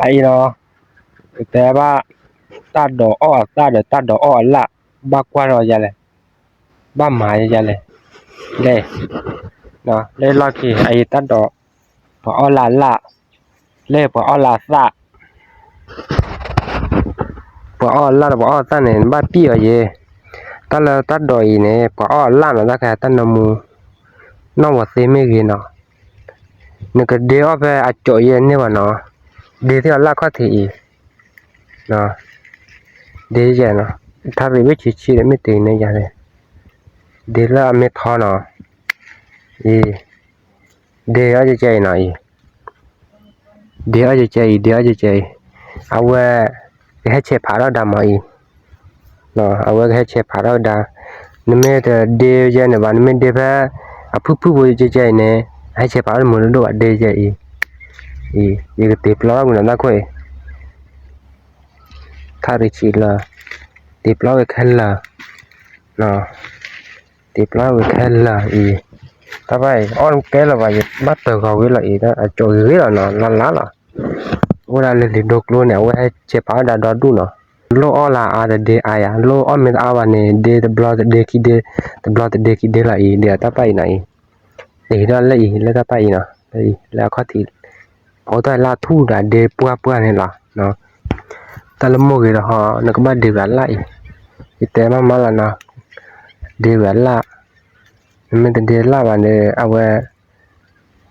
အအံၤဒီး တဲဘၣ် တၢ်ဒိးအီၣ်အသၣ်ဒီးတၢ်ဒိးအီၣ်အလၣ် ဘၣ်ကွၢ်ထီၣ်ယၤလဲၣ်, ဘၣ်မၤယၤလဲၣ်, လဲၣ်, လၢလီၢ်ခံ အအံၤတၢ်ဒိး ပှၤအီၣ်လၢအလၣ်, လၢပှၤအီၣ်လၢအသၣ် ပှၤအီၣ်အလၣ်ဒီးပှၤအီၣ်အသၣ်န့ၣ် နဘၣ်ပံၣ်အီၤယဲ, တၢ်လၢတၢ်ဒိးအံၤန့ၣ် ပှၤအီၣ်အလၣ်နီၤ တၢ်ခါတၢ်နၢမူ နီၢ်ဝီၤသ့မ့ၢ်ဂ့ၤနီၤ, နကဒ့အီၣ်ဖဲအကၠိးယဲန့ၢ်ဘၣ်နီၤ, ဒ့သ့ၣ်အီၤလၣ်ခီၣ်ထံးအံၤ, ဒ့ယဲနီၤ, ထါရံးဘ့ၣ်ဆံးဆံးဒီးမ့ၢ်တ့ၤန့ၢ်ယၤလဲၣ်, ဒ့လၢအမ့ၢ်ထီနီၤ, အံၤ, ဒ့အီၣ်ကဲကဲအံၤနီၤအံၤ ဒ့အီၣ်ကဲကဲအံၤ ဒ့အီၣ်ကဲကဲအံၤ, အဝဲ ကဟဲဆဲးဖးထီၣ်ဒၣ်မးအံၤ, အဝဲကဟဲဆဲးဖးထီၣ်ဒၣ်, နမ့ၢ်တဒ့ယဲန့ၣ်ဘၣ် နမ့ၢ်ဒ့ဖဲ အဖုၣ်ဖုၣ်ဖိကဲကဲအံၤန့ၣ် ဟဲဆဲးဖးထီၣ်တမုာ်တဒိၣ်ဘၣ်ဒ့ယဲအံၤ, အံၤ ယကတ့ၤပျီထီၣ်ကွံာ်နီၤတၢ်ခိၣ်အံၤ, ထါရံးဆံးလၢ တ့ၤပျီဝဲခဲလၢာ် တ့ၤပျီဝဲခဲလၢာ်အံၤ, တၢ်ဘၣ်အံၤ အီၣ်ကဲလၢၤဘၣ် ယဘၣ်တၢၤဂီၤဝဲလီၤအံၤ အကၠိးဂ့ၤဂ့ၤလီၤနီၤ လါလါလီၤ, အိၣ်ဒၣ်လၢလံာ်ဒိကျိန့ၣ် အဝဲဟဲဆဲးဖးထီၣ်ဒၣ်ဒီဒူၣ်နီၤ, လိၣ်အီၣ်လၢအါတဒ့အါယၤ လိၣ်အီၣ်မ့ၢ်တအါဘၣ်န့ၣ် ဒ့တဘျီတဒ့ခံဒ့, တဘျီတဒ့ခံဒ့လီၤအံၤ ဒ်တၢ်ပၢ်အံၤနီၤအံၤ, ဒ်ဒီးလၢအံၤ လၢတၢ်ပၢ်အံၤနီၤ လၢအံၤ လၢအခီၣ်ထံး ပအိၣ်တၢ်လၢအထူၣ်ဒီးဒ့ပှၢ်ပှၢ်န့ၣ်လီၤ, တၢ်လၢမိၢ်ဂ့ၤဒီးဟီ နကဘၣ်ဒ့ဝဲအလၣ်အံၤ, ယတဲမးမးလီၤနီၤ, ဒ့ဝဲအလၣ်, နမ့ၢ်တဒ့အလၣ်ဘၣ်န့ၣ် အဝဲ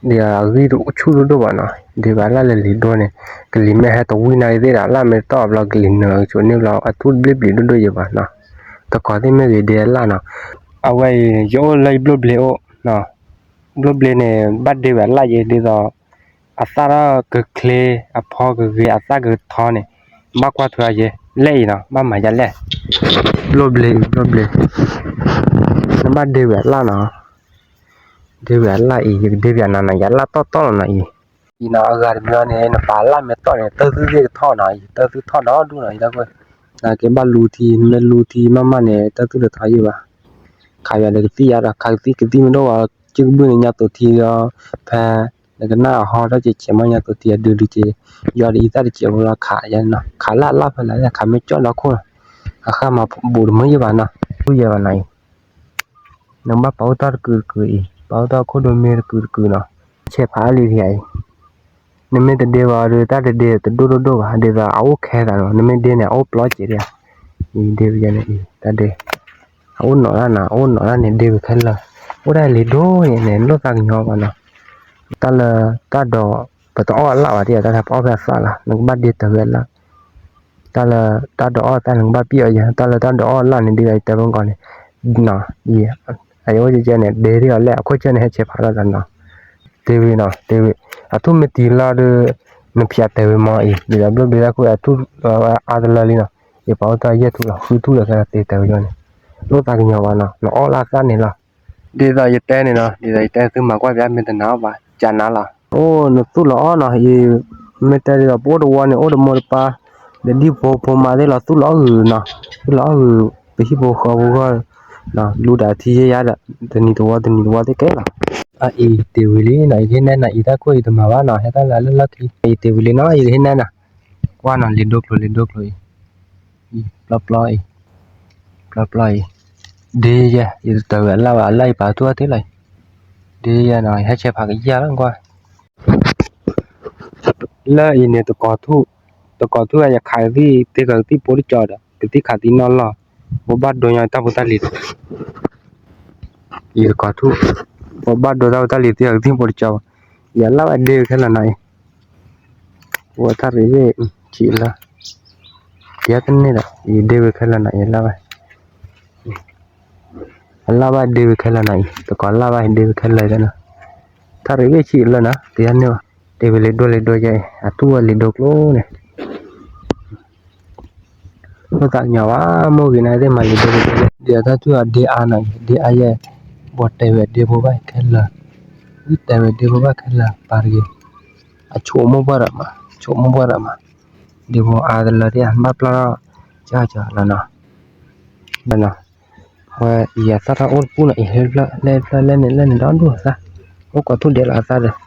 ဒ်အဂံၢ်တဆူၣ်ဒိၣ်ဒိၣ်ဘၣ်နီၤ, ဒ့ဝဲအလၣ်လၢလံာ်ဒိန့ၣ်, ကလံၤမ့ၢ်ဟဲတဝံၣ်နၤသ့ၣ်ဒီး အလၣ်မ့ၢ်တတီၢ်ဘျီ ကလံၤနၢၤကဆိးန့ၢ်ဘျီ အထူၣ်တဘျ့ဘျ့ဒိၣ်ဒိၣ်ယဲဘၣ်နီၤ, တကိးသ့ၣ်မ့ၢ်ဂ့ၤဒ့အလၣ်နီၤ, အဝဲအံၤ ယအိၣ်လၢယဘျိၣ်ဘျ့အိၣ် ဘျိၣ်ဘျ့န့ၣ် ဘၣ်ဒ့ဝဲအလၣ်ယဲ ဒ်သိး အသၣ်ထီၣ်ကချ့ အဖီကဂ့ၤ အသၣ်ကထီန့ၣ် ဘၣ်ကွၢ်ထွဲအီၤယဲ လဲၣ်အံၤနီၤ ဘၣ်မၤယၤလဲၣ်, ဘျိၣ်ဘျ့ ဘျိၣ်ဘျ့, နဘၣ်ဒ့ဝဲအလၣ်နီၤ, ဒ့ဝဲအလၣ်အံၤ ယကဒ့ဝဲနၤနီၤ ယလၣ်တီတီလီၤနီၤအံၤ, အံၤနီၤ အဂၤတဘျီန့ၣ် နပာ်လၢ်မ့ၢ်တီၢ်န့ၣ် တၢ်သူၣ်သ့ၣ်ကထီၣ်နီၤအံၤ တၢ်သူၣ်ထီၣ်ဒီဒူၣ်နီၤအံၤ တၢ်ကွၢ်, နကဲဘၣ်လူထံ နမ့ၢ်လူထံမးမးန့ၣ် တၢ်သူၣ်တထီၣ်ယံၣ်ဘၣ်, ခးယၤဒီးကသံၣ်ယါဒီး ခးကသံၣ်ကသံၣ်မ့ၢ်ဒိၣ်ဝဲ ကၠုကဘုၣ်န့ၣ် ညါသိးထံဒီး ဖဲ နကနၣ်အဟီထီၣ်ကဲးဆဲးမး ညါသိးထံအဒုဒုက့ၤ ယီၤဒီးအံသၣ်တစဲးဖိလီၤခးယါနီၤ ခးလၢ်လၢ်ဖဲလဲၣ် ခးမ့ၢ်ကၠီၣ်ဒီခိၣ်နီၤ အဃၢ်မၤဘူးတမုာ်ယံၣ်ဘၣ်နီၤ ထူၣ်ယဲဘၣ်နီၤအံၤ နဘၣ်ပာ်အိၣ်တၢ်တကုာ်တကုာ်အံၤ ပာ်အိၣ်တၢ်ခိၣ်ဒိၣ်မ့ၢ်တကုာ်တကုာ်နီၤ ဆဲးဖးလံၤဒံးအံၤ နမ့ၢ်တဒ့ဝဲအီၤဒီး တၢ်တဒ့တဒိၣ်ဒိၣ်ဒိၣ်ဘၣ် ဒ်သိးအအိၣ်ခဲသးနီၤ နမ့ၢ်ဒ့န့ၣ် အအိၣ်ပျီစဲးဒံးဧါ အံၤဒ့ဝဲယဲန့ၣ်အံၤ တၢ်ဒ့ အအိၣ်နီၢ်တၢ်နီၤ အအိၣ်နီၢ်တၢ်န့ၣ် ဒ့ဝဲခဲလၢာ် အိၣ်ဒၣ်လံၤဒိၣ်န့ၣ်န့ၣ် လိၣ်သးကညီၤဘၣ်နီၤ တၢ်လၢတၢ်ဒိး ပတအီၣ်အလၣ်ဘၣ်ဒံးဧါ တၢ်တပအီၣ်ဖဲအသၣ်လီၤ နကဘၣ်ဒ့တၢ်ဝဲအလၣ် တၢ်လၢတၢ်ဒိးအီၣ်သၣ် နကဘၣ်ပံၣ်အီၤယဲ တၢ်လၢတၢ်ဒိးအီၣ်အလၣ်န့ၣ် ဒ်သိးယတဲဘၣ်ကီးန့ၣ် နီၤ ယ အယအိၣ်ကဲကဲန့ၣ် ဒ့ဒံးအီၤလဲၣ် အခိၣ်ကၢၢ်န့ၣ် ဟဲဆဲးဖးလီၤဒီးနီၤ တဲဝံၤနီၤ တဲဝံၤ အထူၣ်မ့ၢ်တံၤလီၤဒီး နဖျးတဲဝံၤမ့ၢ်အံၤ ဒ်သိးဘျိၣ်ဘျ့တၢ်ခိၣ် အထူၣ်အါတလၢလံနီၤ ယပာ်အိၣ်တၢ်ယဲၢ်ထူၣ်လီၤ ဃုထူၣ်လီၤ ခဲတဲတဲဝံၤန့ၣ် လိၣ်သးကညီၤဘၣ်နီၤ နအီၣ်လၢသၣ်န့ၣ်လီၤ ဒ်သိးယတဲန့ၣ်နီၤ ဒ်သိးယတဲသုမၤကွၢ်ပျး မ့ၢ်တနာ်အီၣ်ဘၣ် ကနၤလီၤ အိၣ် နသူၣ်လီၤအီၣ်နီၤ အံၤ မ့ၢ်တဲဒ်သိး ပအိၣ်တဝီန့ၣ် အိၣ်တမိၢ်တပၢ် ဒီးဒံၣ်ဖိဖိမါသ့ၣ်လီၤ သူၣ်လီၤအီၣ်ဂုာ်နီၤ သူၣ်လီၤအီၣ်ဂုာ် ပဟံၣ်ဖိဃီဖိဂီၢ် လူၤဒၣ်ထံယဲယါဒီး တနံၤတဝီ တနံၤတဝီသ့ၣ်ကဲလီၤ အအံၤတ့ၢ်ဝံၤလံနီၤ ယကဟ့ၣ်နဲနၤ အံၤတၢ်ခိၣ်အံၤတမၤဘၣ်နီၤ ဟဲတၢ်လၢလၢလီၢ်ခံ အံၤတ့ၢ်ဝံၤလံနီၤ ယကဟ့ၣ်နဲနၤ ကွၢ်နီၤ လံာ်ဒိကျိၤ လံာ်ဒိကျိၤအံၤ အံၤ ပျီပျီအံၤ ပျီပျီအံၤ ဒ့ယဲ ယတတၢၤဝဲအလၣ်ဘၣ် အလၣ်ယပာ်ထူၣ်အီၣ်တ့ၢ်လီၤအံၤ ဒ့ယဲနီၤ ယဟဲဆဲးဖးကယၢ်လီၤကွၢ် လၢအံၤန့ၣ် တကိးထူၣ် တကိးထူၣ်အံၤ ယခးကသံၣ် တ့ၢ်ကသံၣ်ပိတကၠီဒီး ကသံၣ်ခးသံၣ်နီၢ်လီၢ် ပဘၣ်ဒိညီတၢ်ဖိတၢ်လံၤ အံၤတကိးထူၣ် ပဘၣ်ဒိတၢ်ဖိတၢ်လံၤ တ့ၢ်ကသံၣ်ပိတကၠီဘၣ် ယလၢ်ဝဲဒ့ဝဲခဲလၢာ်နီၤအံၤ ဝဲတၢ်ရ့ဝ့ၣ် ဆံးလၢ ကဲတန့ၢ်ဒီး ယဒ့ဝဲခဲလၢာ်နီၤ ယလၢ်ဝဲ အလၢ်ဘၣ်ဒ့ဝဲခဲလၢာ်နီၤအံၤ တကိးလၢ်ဘၣ်ဒ့ဝဲခဲလၢာ်နီၤ တၢ်ရ့ဝ့ၣ်ဆံးလၢနီၤ ကဲတန့ၢ်ဘၣ် တ့ၢ်ဝဲလံာ်ဒိလံာ်ဒိယဲအံၤ အထူၣ်ဝဲလံာ်ဒိကျိၤန့ၣ် လိၣ်သးကညီၤဘၣ် မိၢ်ဂ့ၤနၤသ့ၣ်မၤလံာ်ဒိလံာ်ဒိယဲ ဒ်တၢ်ထူၣ်အဒ့အါနီၤအံၤ ဒ့အါယဲ ဘီတဲာ်ဝဲဒ့ဖိဘၣ်ခဲလၢာ် ဝံၣ်တဲာ်ဝဲဒ့ဖိဘၣ်ခဲလၢာ် ပာ်တဂ့ၤ အဆိကမိၣ်ပှၢ်ဒီးမး ဆိကမိၣ်ပှၢ်ဒီးမး ဒ့ဖိအါတလၢဒံး ဘၣ်ပျၢ်ထီၣ် ကၢ်ကၢ်လီၤနီၤ လီၤနီၤ ဝဲအံၤအသၣ်ထီၣ်အိၣ်တပူၤနီၤ အံၤဟဲဖျၢၣ် လဲၣ်ဖျၢၣ်လဲၣ်န့ၣ် လဲၣ်န့ၣ်ဒီဒူၣ်အသၣ် အိၣ်ကိးထူၣ်ဒဲးလီၤအသၣ်ဒီး